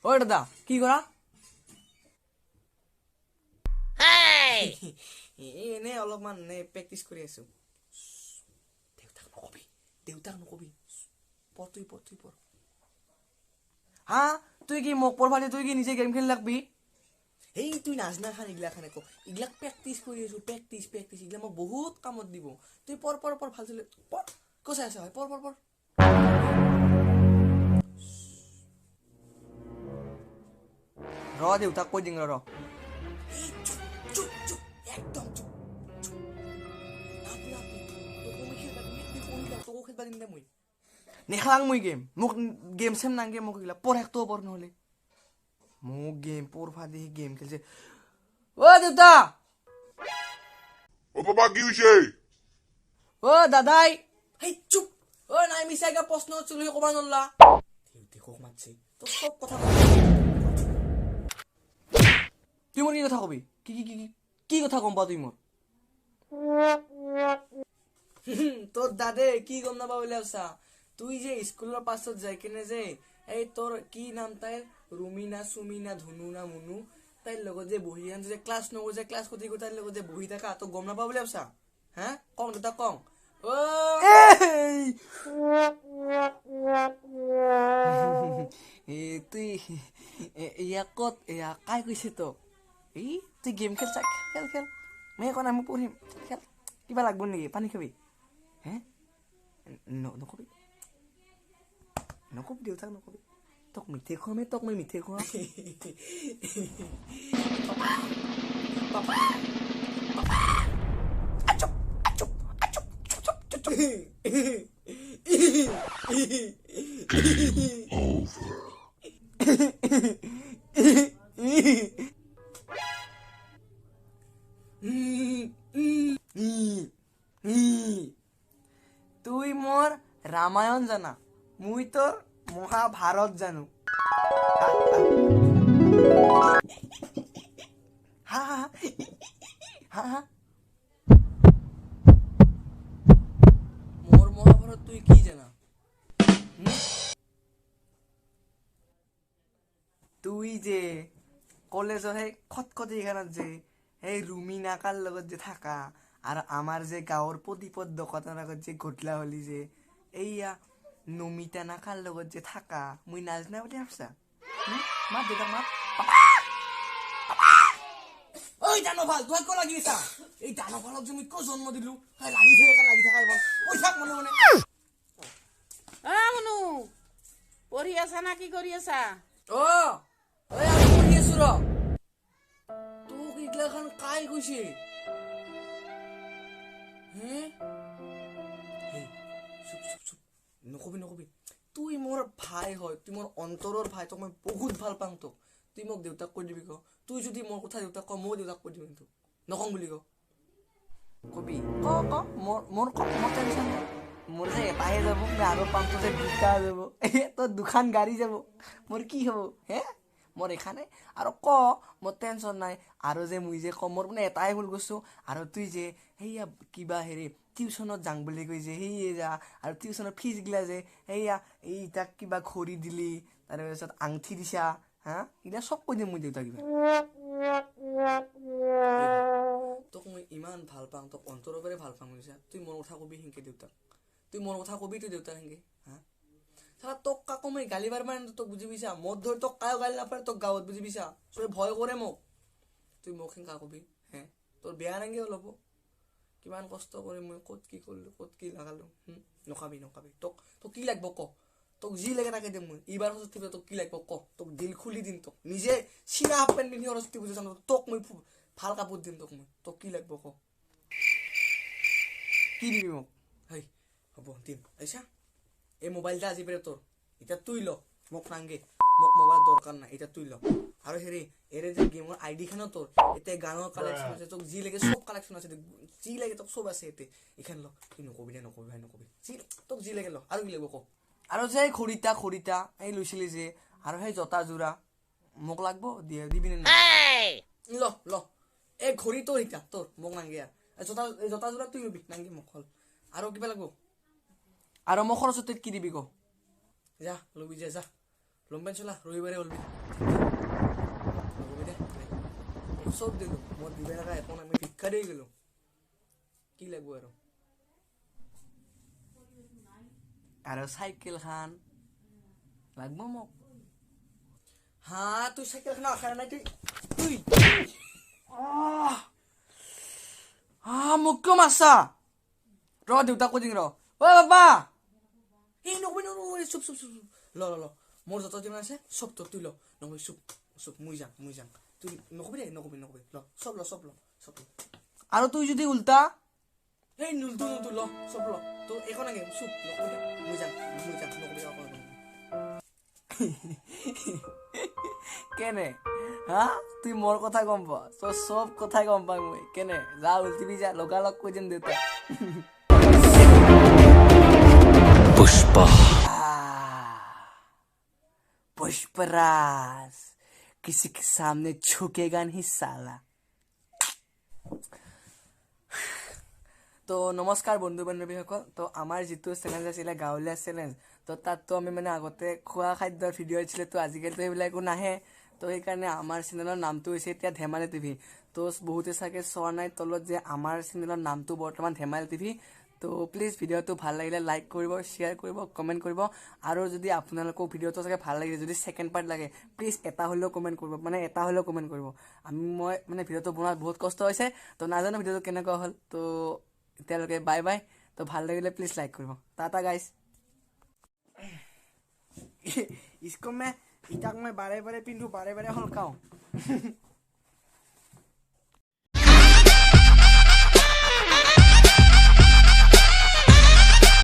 ঐ দাদা, কি কৰা? এনেই অলপমান প্ৰেক্টিচ কৰি আছো। দেউতাক নকবি, দেউতাক নকবি। পঢ়, তুই পঢ়, তুই পঢ়। হা, তুই কি মোক পঢ়বা দি তুই কি নিজে গেম খেলি লাগবি? এই তুই নাজনা খান এইগিলা খান একো, এইগিলাক প্ৰেক্টিচ কৰি আছো, প্ৰেক্টিচ প্ৰেক্টিচ, এইগিলা মোক বহুত কামত দিব। তুই পঢ় পঢ় পঢ়, ভাল চলি পঢ়। কিয় চাই আছ? হয়, পঢ় পঢ় পঢ়। ৰ, দেউতাক কৈ দিম, ৰ। এই চুপ চুপ চুপ, একদম চুপ চুপ। নাপি নাপি, তোকো মই খেলবা দিম, তুই পঢ়ি থাক, তোকো খেলবা দিম দে। মই নেখেলাং মই গেম, মোক গেম চেম নাংগে মোক এইগিলা। পঢ়, একটোও পঢ়, নহ'লে মোক গেম পঢ়বা দি গেম খেলছে। অ দেউতা। ও বাবা, কি হৈছে? অ দাদাই। হেই চুপ। অ নাই, মিছাইকা প্ৰশ্ন চুলি ক'বা নল্লা। দেউতে কক মাতছে, তোক চব কথা। তুই মোৰ কি কথা কবি? কি কি কি কি কি কথা গম পাৱ তুই মোৰ? তোৰ দাদে কি গম নাপাৱ বুলি ভাবছা? তুই যে স্কুলৰ পাছত যাই কেনে যে এই তোৰ কি নাম তাইৰ, ৰুমিনা চুমিনা ধুনু না মুনু, তাইৰ লগত যে বহি যে ক্লাছ নগৈ যে ক্লাছ ক্ষতি কৰি তাইৰ লগত যে বহি থাকা, তোক গম নাপাৱ বুলি ভাবছা? হা, কং দেউতাক কং। অ তুই এয়া ক'ত, এয়া কাই কৈছে তোক? এই তুই গেম খেল, খেল খেল, মই একো নাই, মই পঢ়িম, খেল। কিবা লাগব নেকি? পানী খাবি? হে, নকবি নকবি, দেউতাক নকবি। তোক মিঠে খুৱামে, তোক মই মিঠে খুৱাম। পাপা পাপা, আচুপ আচুপ আচুপ, চুপ চুপ চুপ। তুই মোৰ ৰামায়ণ জানা, মুই তোৰ মহাভাৰত জানো। হা হা হা হা, মোৰ মহাভাৰত তুই কি জানা? তুই যে কলেজৰ সেই খটখটিখনত যে সেই ৰুমিনা কাৰ লগত যে থাকা, আৰু আমাৰ যে গাঁৱৰ প্ৰদীপৰ দোকানৰ আগত যে গধলা হলি যে এইয়া নমিতা না কাৰ লগত যে থাকা, মই নাজনা বুলি ভাবছা? মাত দেউতাক, মাত। ঐ দানভাল, তোমাক কিয় লাগি আছা? এই দানভালক যে মই কিয় জন্ম দিলো, লাগি থাকে লাগি থাকা, কৈ থাক মনে মনে। অ মুনু, পঢ়ি আছা না কি কৰি আছা? অ ঐ, আমি পঢ়ি আছো। ৰ, তোক এইগিলাখান কাই কৈছে? হে হেই, চুপ চুপ চুপ, নকবি নকবি। তুই মোৰ ভাই হয়, তুই মোৰ অন্তৰৰ ভাই, তোক মই বহুত ভাল পাওঁ তোক। তুই মোক দেউতাক কৈ দিবি ক। তুই যদি মোৰ কথা দেউতাক ক, ময়ো দেউতাক কৈ দিম, কিন্তু নকওঁ বুলি ক। কবি, ক ক, মোৰ মোৰ ক, মোৰ টেনচন নাই। মোৰ যে এটাহে যাব, মই আৰু পাম, তোৰ যে দুটা যাব, তোৰ দুখন গাড়ী যাব, মোৰ কি হ'ব? হে, মোৰ এখানে আৰু ক, মোৰ টেনচন নাই। আৰু যে মই যে ক, মোৰ মানে এটাই ভুল কৰিছোঁ। আৰু তুই যে সেইয়া কিবা হেৰি টিউচনত যাং বুলি কৈ যে সেয়ে যা, আৰু টিউচনৰ ফিজগিলা যে সেইয়া এই তাক কিবা ঘড়ী দিলি, তাৰপিছত আঙঠি দিছা, হা, এইগিলা চব কৈ দিম মই দেউতাক কিবা। তোক মই ইমান ভাল পাওঁ, তোক অন্তৰৰ পৰাই ভাল পাওঁ, বুজিছা? তুই মোৰ কথা কবি সেনকে দেউতাক, তুই মোৰ কথা কবি তুই দেউতাক সেনকে? হা চালা, তোক কাকো মই গালি পাৰিবা নাই তোক, বুজি পাইছা? মোৰ ধৰি তোক কায়ো গালি নাপাৰে তোক গাঁৱত, বুজি পাইছা? চবে ভয় কৰে মোক। তুই মোক সেনকা কবি? হে, তোৰ বেয়া নাংগে অলপো? কিমান কষ্ট কৰি মই ক'ত কি কৰিলো, ক'ত কি লগালো। নকাবি নকাবি। তোক তোক কি লাগব ক, তোক যি লাগে তাকে দিম মই। এইবাৰ সৰস্বতী পূজা তোক কি লাগব ক, তোক দিল খুলি দিম। তোক নিজে চিনা হাফ পেণ্ট পিন্ধি সৰস্বতী পূজা চাম। তোক মই ভাল কাপোৰ দিম তোক মই। তোক কি লাগব ক, কি দিবি মোক? হেই হ'ব দিম। আইছা, এই মোবাইলটা আজি পেৰে তোৰ, এতিয়া তুই ল, মোক নাংগে, মোক মোবাইল দৰকাৰ নাই, এতিয়া তুই ল। আৰু হেৰি এৰে যে গেমৰ আইডিখনো তোৰ, এতিয়া গানৰ কালেকশ্যন আছে, তোক যি লাগে চব কালেকশ্যন আছে, যি লাগে তোক চব আছে ইয়াতে, এইখন ল। কি নকবি দে, নকবি ভাই, নকবি। যি তোক যি লাগে ল। আৰু কি লাগিব ক। আৰু যে এই খৰিতা খৰিতা এই লৈছিলি যে, আৰু সেই জোতা যোৰা মোক লাগব, দিয়ে দিবি নে নাই? ল ল, এই ঘড়ী তোৰ, এতিয়া তোৰ, মোক নাংগে আৰু। জোতা, এই জোতা যোৰা তুই ল'বি, নাংগে মোক, হ'ল। আৰু কিবা লাগব? আৰু মোক সৰস্বতীত কি দিবি ক। যা ল'বি, যা যা, লং পেণ্ট চলা, ৰবিবাৰে ওলবি। চব দিলোঁ। মোৰ দিব লগা একো নাই, মই ভিক্ষা দি গ'লোঁ। কি লাগব আৰু? আৰু চাইকেলখন লাগব মোক। হা, তুই চাইকেলখন আশা নাই তুই তুই মোক কিয় মাৰছা? ৰ, দেউতাক কৈ দিম ৰ। ঐ বাবা, এই নকবি, নকবি, চুপ চুপ চুপ। ল ল ল, মোৰ যত যিমান আছে চব তোৰ, তুই ল। নকবি, চুপ চুপ, মই যাম, মই যাম। তুই নকবি দেই, নকবি, নকবি। ল, চব ল, চব ল, চব ল। আৰু তুই যদি উল্টা, এই নুলটো নুলটো, ল, চব ল। তোৰ একো নাগে, চুপ, নকবি দে। মই যাম, মই যাম, নকবি একো। কেনে হা, তুই মোৰ কথা গম পা, তই চব কথাই গম পাই মই। কেনে, যা, উল্টিবি যা, লগালগ কৈ দিম দেউতা। पुष्पा। पुष्पराज किसी के सामने झुकेगा नहीं साला। তো নমস্কাৰ বন্ধু বান্ধৱীসকল। তো আমাৰ যিটো চেলেঞ্জ আছিলে গাঁৱলীয়া চেলেঞ্জ, তো তাততো আমি মানে আগতে খোৱা খাদ্যৰ ভিডিঅ' আছিলে, তো আজিকালিতো সেইবিলাক একো নাহে। তো সেইকাৰণে আমাৰ চেনেলৰ নামটো হৈছে এতিয়া ধেমালি টিভি। তো বহুতে চাগে চোৱা নাই তলত যে আমাৰ চেনেলৰ নামটো বৰ্তমান ধেমালি টিভি। তো প্লিজ ভিডিঅ'টো ভাল লাগিলে লাইক কৰিব, শ্বেয়াৰ কৰিব, কমেণ্ট কৰিব। আৰু যদি আপোনালোকক ভিডিঅ'টো চাগে ভাল লাগিলে, যদি ছেকেণ্ড পাৰ্ট লাগে, প্লিজ এটা হ'লেও কমেণ্ট কৰিব, মানে এটা হ'লেও কমেণ্ট কৰিব। আমি মই মানে ভিডিঅ'টো বনোৱাত বহুত কষ্ট হৈছে, তো নাজানো ভিডিঅ'টো কেনেকুৱা হ'ল। তো এতিয়ালৈকে বাই বাই। তো ভাল লাগিলে প্লিজ লাইক কৰিব। টাটা গাইজ। इसको मैं ইটাক মই বাৰে বাৰে পিন্ধো, বাৰে বাৰে সলকাওঁ।